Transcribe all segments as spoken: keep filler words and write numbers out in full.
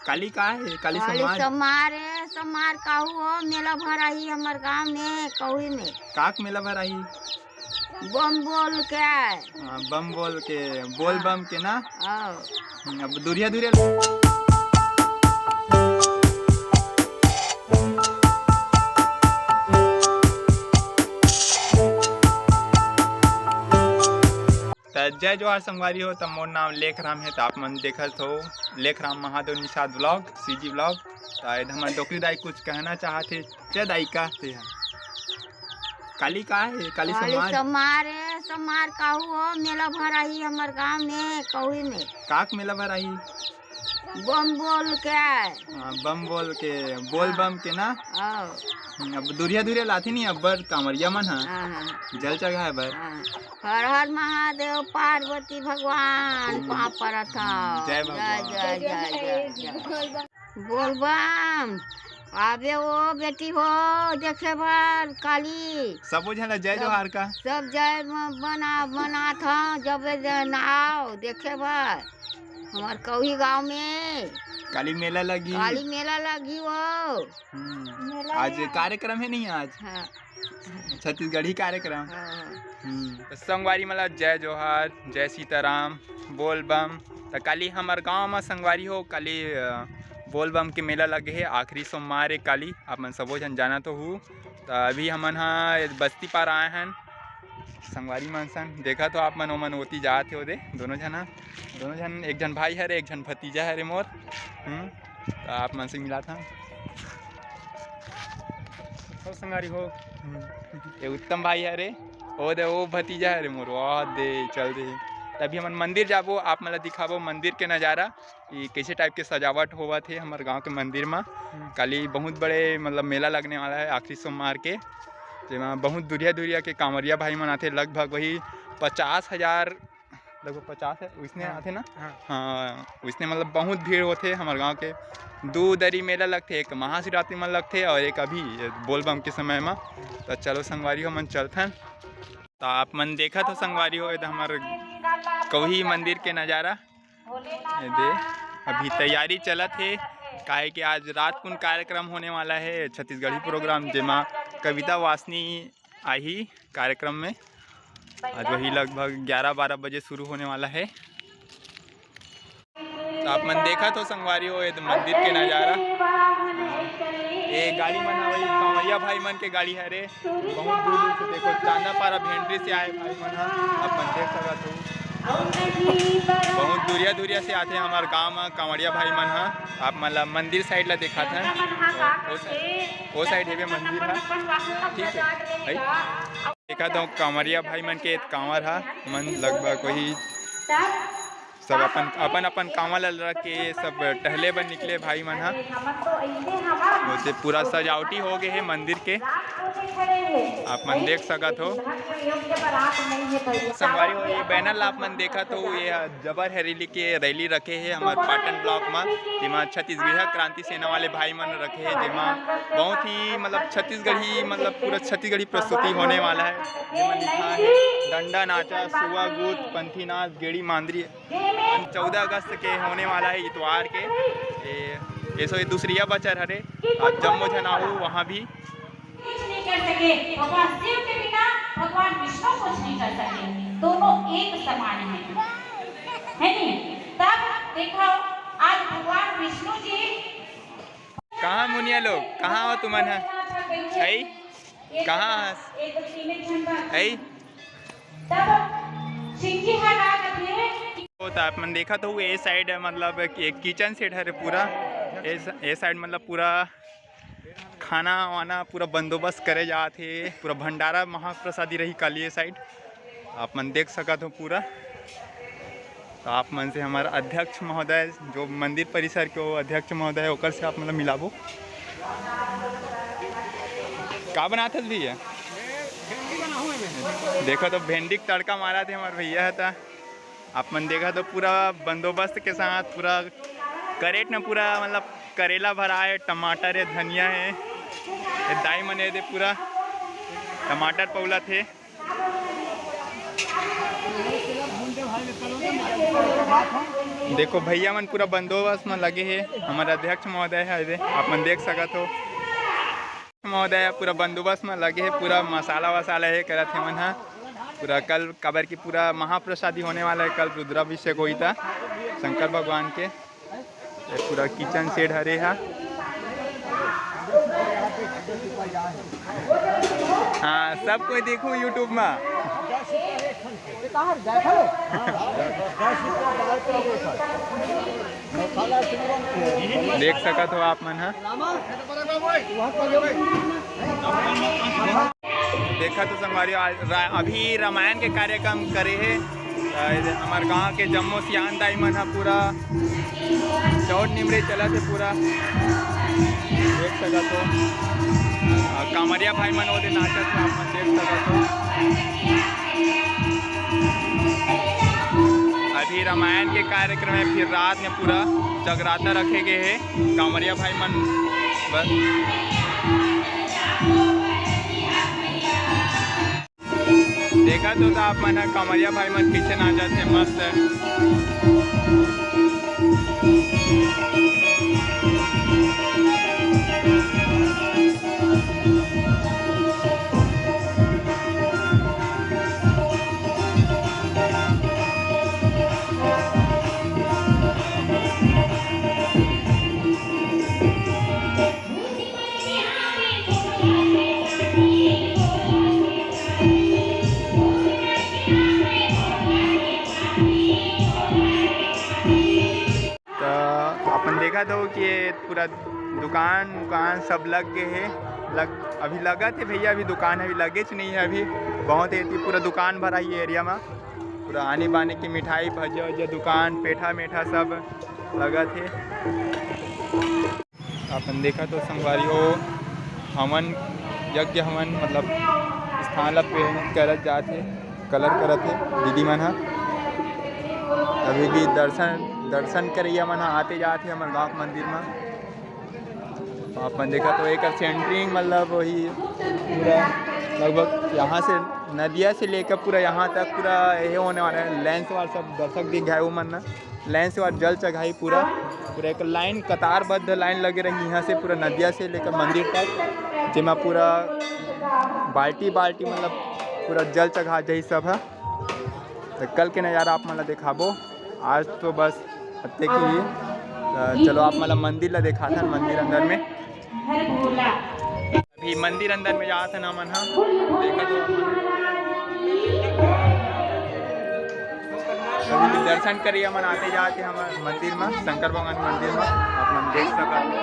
काली का हे? काली काली सोमवार? सोमवार हे, सोमवार कहू हो, मेला भराही हमर गांव में, कहू में। काक मेला भराही? बम बोल के। हाँ, बम बोल के, बोल हाँ। बम के ना? हाँ। हम्म, अब दूरिया दूरिया। त जय जोहार संगवारी हो, त मोर नाम लेखराम हे। त आप मन देखत हो Lekhram Mahadev Nishad vlog, CG vlog। त एदे हमर डोकरी दाई कुछ कहना चाहत हे। जय दाई, का ते ह? काली का हे? काली काली सोमवार। सोमवार हे, सोमवार कहू हो, मेला भराही हमर गांव में, कहू में। काक मेला भराही? बम बोल के। हाँ, बम बोल के, बोल हाँ। बम के ना? हाँ। हम्म, अब दूरिया दूरिया लाथे नहीं अब्बड़ कांवरिया मन ह। हाँ, हाँ। जल चढ़ाए बर। हाँ। हर हर महादेव, पार्वती भगवान, हम्म। पाँव परत हव। जय भगवान। जय, जय, जय, जय। बोल बम, आबे ओ बेटी हो, देखे बर काली। सबो झन ला जय सब, जोहार का। सब जय म-, बना, मनात हव, जबे जन आव देखे बर। हमर कौही गांव में काली मेला लगी। काली मेला लगी ओ। हम्म। मेला आज हे। कार्यक्रम हे नहीं आज? हाँ। छत्तीसगढ़ी कार्यक्रम। हाँ। हम्म। त संगवारी मन ला जय जोहार, जय सीताराम, बोल बम। त काली हमर गांव म संगवारी हो, काली, अ, बोल बम के मेला लगे हे, आखिरी सोमवार हे काली, आप मन सबो झन जानत हो। त अभी हमन ह बस्ती पार आए हन, संगवारी मन सन देखत हो आप मन, ओमन ओती जात हे ओदे, दोनों झन ह, दोनों झन, एक झन भाई हरे, एक झन भतीजा हरे मोर। हम्म, त आप मन से मिलात हन। हो संगवारी हो। हम्म। ये उत्तम भाई हरे, ओ दे, ओ भतीजा हरे मोर, वाह दे, चल दे। तभी हमन मंदिर जाबो, आप मन ला दिखाबो मंदिर के नजारा, कि कैसे टाइप के सजावट होवत हे हमर गांव के मंदिर म। हम्म। काली बहुत बड़े, मतलब, मेला लगने वाला है आखिरी सोमवार के, जेमा बहुत दुरिया दुरिया के कांवरिया भाई मन आथे, लगभग वही पचास हजार, लगभग पचास है, उसने हाँ, आथे ना? हाँ। हाँ, उसने, मतलब, बहुत भीड़ होथे हमर गांव के। दू दरी मेला लगथे, एक महाशिवरात्रि म लगथे और एक अभी ये बोलबम के समय म। त चलो संगवारी हो, मन चलथन। त आप मन देखत हो संगवारी हो, ये तो हमर कौही मंदिर के नजारा। ये दे, अभी तैयारी चलत हे, काहे कि आज रात कुन कार्यक्रम होने वाला है, छत्तीसगढ़ी प्रोग्राम, जेमा कविता वासनी आही कार्यक्रम में। आज वही लगभग ग्यारह बारह बजे शुरू होने वाला है। तो आप मन देखत हो संगवारी हो, ये तो मंदिर के नजारा। ये गाड़ी मन ह वही कांवरिया भाई मन के गाड़ी हरे। बहुत दूर दूर से देखो, चांदापारा भेंडरी से आए भाई मन ह, आप मन देख सकत हो। बहुत दूरिया दूरिया से आथे हमार गांव म कांवरिया भाई मन ह। आप मन ला मंदिर साइड ला देखात हन, ओ, ओ साइड हेवे मंदिर ह, ठीक है भाई। देखा तो कांवरिया भाई मन के कांवर ह, मन लगभग वही सब अपन, अपन, अपन कांवर ला रख के सब टहले बर निकले भाई मन ह। वैसे पूरा सजावटी हो गए हे मंदिर के, आप मन देख सकत हो। संगवारी हो, ये बैनर ला आप मन देखत हो, ये ह जबर हरेली के रैली रखे हे हमर पाटन ब्लॉक म, जेमा छत्तीसगढ़िया क्रांति सेना वाले भाई मन रखे हे, जेमा बहुत ही, मतलब, छत्तीसगढ़ी, मतलब, पूरा छत्तीसगढ़ी प्रस्तुति होने वाला है। जेमा लिखा है डंडा नाचा, सुआ गूत, पंथी नाच, गेड़ी मांदरी, चौदह अगस्त के होने वाला है इतवार के। ये, ये सो ये दूसरिया बचर हरे, आप जम्मो झन आहू वहाँ भी। कुछ नहीं कर सके, भगवान शिव के बिना भगवान विष्णु कुछ नहीं कर सके। दोनों एक समान है, है नहीं? तब देखो, आज भगवान विष्णु जी कहाँ मुनिया लोग, कहाँ हो तुमन ह? ऐ? कहाँ हस? ऐ? तब सिंह जी हटा करके वो तो आप मन देखत हो, ए साइड, मतलब, एक किचन सेट हरे पूरा, ए स-, ए साइड, मतलब, पूरा खाना वाना पूरा बंदोबस्त करे जात हे, पूरा भंडारा महाप्रसादी रही काली ए साइड, आप मन देख सकत हो पूरा। तो आप मन से हमारा अध्यक्ष महोदय, जो मंदिर परिसर के वो अध्यक्ष महोदय है, ओकर से आप, मतलब, मिलाबो। का बनात हस भैया? देखो तो भेंडी के तड़का मारत हे हमार भैया है ता। आप मन देखा तो पूरा बंदोबस्त के साथ पूरा करेट में पूरा, मतलब, करेला भरा है, टमाटर है, धनिया है, ये दाई मन ये दे पूरा टमाटर पौलत हे। देखो भैया मन पूरा बंदोबस्त में लगे हे, हमर अध्यक्ष महोदय हे, एदे आप मन देख सकत हो। महोदय पूरा बंदोबस्त में लगे हे, पूरा मसाला वसाला हे करत हे मन ह पूरा। कल काबर की पूरा महाप्रसादी होने वाला है, कल रुद्राभिषेक होई था शंकर भगवान के। ये पूरा किचन सेट हरे हा। हाँ, सब कोई देखो YouTube में। देख सकत हो आप मन ह। देखा तो संगवारी, आज रा-, अभी रामायण के कार्यक्रम करे हे। अ, हमर गांव के जम्मो सियान दाई मन ह पूरा चौड़ निमरे चलत हे पूरा। देख सकत हो, अ, कांवरिया भाई मन ओदे नाचत हे, आप मन देख सकत हो। अभी रामायण के कार्यक्रम है, फिर रात में पूरा जगराता रखे गए है कांवरिया भाई मन। बस देखा तो था आप मन, कांवरिया भाई मन पीछे ना जाते, मस्त है। तो अपन देखत हो कि ये पूरा दुकान उकान सब लग गए हे। लग, अभी लगत हे भैया, अभी दुकान अभी लगेच नहीं है, अभी बहुत एती पूरा दुकान भरा ये एरिया में। पूरा आनी बानी की मिठाई, भजिया उजिया दुकान, पेठा मेठा सब लगत हे। अपन देखत हो संगवारी हो, हवन यज्ञ हवन मतलब स्थान ला पेंट करत जात हे, कलर करत हे दीदी मन ह। अभी भी दर्शन, दर्शन करैया मन ह आते जात हे हमर गांव के मंदिर म। अपन देखत हो एकर सेंटरिंग मतलब वही पूरा लगभग यहाँ से नदिया से लेकर पूरा यहाँ तक पूरा ये होने वाला है। लेंस वाला सब दर्शक दिख गए वो मन ना। लेंस वाला जल चढ़ाई पूरा, पूरा एक लाइन कतारबद्ध लाइन लगे रही यहाँ से पूरा नदिया से लेकर मंदिर तक, जेमा पूरा बाल्टी बाल्टी मतलब पूरा जल चढ़ा जाही सब ह। तो कल के नज़ारा आप मन ला दिखाबो, आज तो बस अतेक ही। तो चलो आप मन ला मंदिर ला दिखाथन, मंदिर अंदर में। अभी मंदिर अंदर में जात हन हमन ह। देखत हो आप मन। अभी दर्शन करे हमन आते जात हे हमर मंदिर में, शंकर भगवान मंदिर में आप मन देख सकत हो।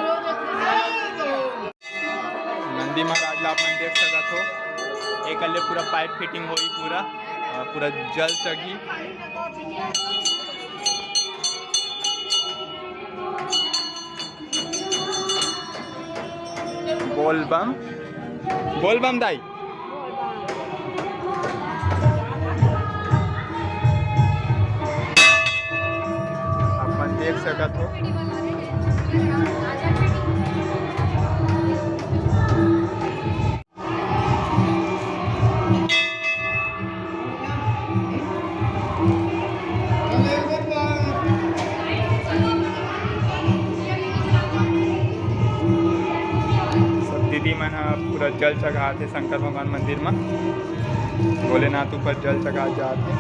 नंदी महाराज ला आप मन देख सकत हो। एक ले पूरा पाइप फिटिंग होई पूरा, अ, पूरा जल चढ़ी। बोल बम, बोल बम दाई। अपन देख सकत हो। सब दीदी मन ह पूरा जल चढ़ात हे शंकर भगवान मंदिर म, भोलेनाथ ऊपर जल चढ़ात जात हे।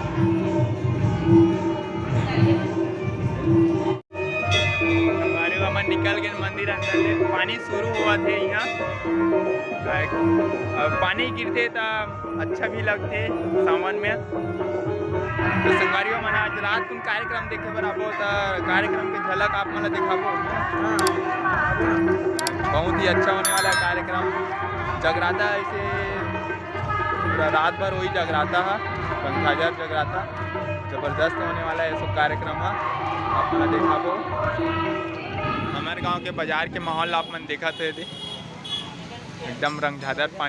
संगवारी हो, हमन निकल गेन मंदिर अंदर ले। पानी शुरू होवत हे इहाँ। अब पानी गिरथे त अच्छा भी लगथे सावन में। तो संगवारी हो, हमन आज रात कुन कार्यक्रम देखे बर आबो, त कार्यक्रम के झलक आप मन ला दिखाबो। बहुत ही अच्छा होने वाला है कार्यक्रम। जगराता ऐसे पूरा रात भर वही जगराता है, पंखा जगराता। जबरदस्त होने वाला है ये सब कार्यक्रम ह, आप मन ला देखाबो। हमर गांव के बाजार के माहौल आप मन देखत हो, एदे एकदम रंगझादर पानी।